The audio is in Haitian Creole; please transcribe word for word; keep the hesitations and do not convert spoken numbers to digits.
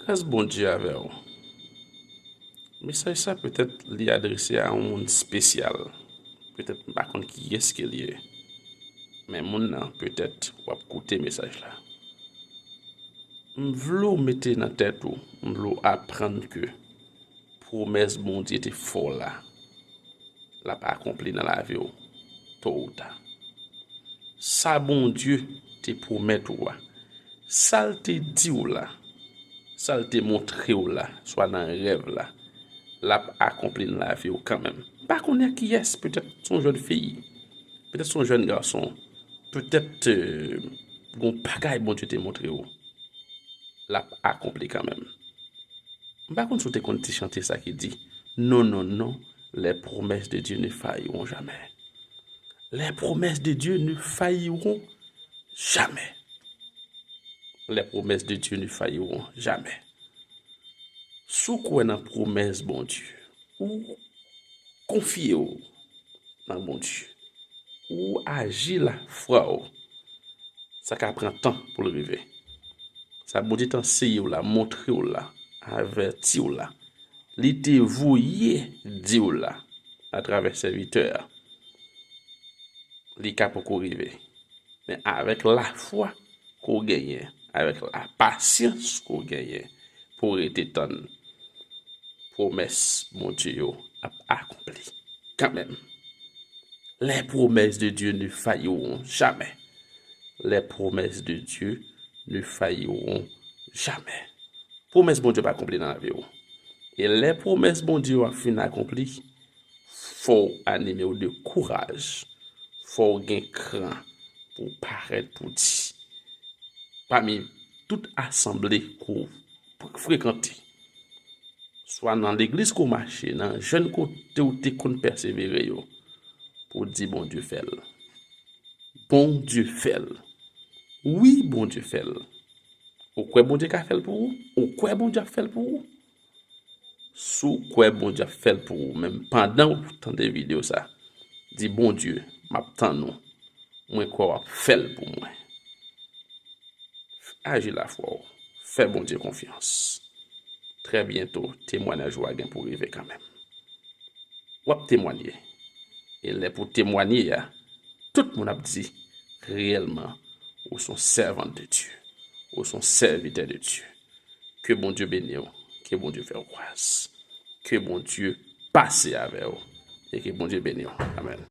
Èske Bondye avè w? Mesaj sa petèt li adrese a yon moun espesyal. Petèt m pa konn kiyès ke l ye. Men moun nan, petèt w ap koute mesaj la. M vle w mete nan tèt ou, m vle w aprann ke pwomès Bondye te fè w la, l ap akonpli nan lavi w, to ou ta. Sa Bondye te pwomèt ou a, sa l te di w la, sa l te montre w la, swa nan rèv la, l ap akonpli nan lavi w kanmenm. M pa konnen kiyès, petèt se yon jèn fi, petèt se yon jèn gason, petèt, euh, gon bagay Bondye te montre w, l ap akonpli kanmenm. M pa konn si w te konn ti chante sa ki di, non, non, non, les promesses de Dieu ne failliront jamais. Les promesses de Dieu ne failliront jamais. Les promesses de Dieu ne failliront jamais. Si w kwè nan pwomès Bondye, ou konfye w nan Bondye, ou aji lafwa w, sa ka pran tan pou l rive. Sa Bondye te anseye w la, montre w la, avèti w la, li te voye di w la atravè sèvitè a, li ka poko rive. Men avèk lafwa ke w genyen, avèk lapasyans ke w genyen pou w rete tann, pwomès Bondye yo ap akonpli kanmenm. Les promesses de Dieu ne failliront jamais. Les promesses de Dieu ne failliront jamais. Pwomès Bondye ap akonpli nan lavi w. E lè pwomès Bondye yo ap fin akonpli, fò w anime w de kouraj, fò w gen kran pou w parèt pou di, pami tout asanble ke w frekante, swa nan legliz ke w mache, nan jèn kote w te konn pèsevere yo, pou w di Bondye fè l. Bondye fè l. Wi, Bondye fè l. Ou kwè Bondye ka fè l pou ou? Ou kwè Bondye ap fè l pou ou? Si w kwè Bondye ap fè l pou ou, menm pandan w tande videyo sa, di, Bondye, m ap tann ou. Mwen kwè w ap fè l pou mwen. Aji lafwa w. Fè Bondye konfyans. Trè byento, temwayaj ou a gen pou rive kanmenm. W ap temwaye. E lè pou temwaye a, tout moun ap di, reyèlman, ou se yon sèvant de Dye. Ou se yon sèvitè de Dye. Ke Bondye beni w. Ke Bondye fè w gras. Ke Bondye pase avè w. E ke Bondye beni w. Amèn.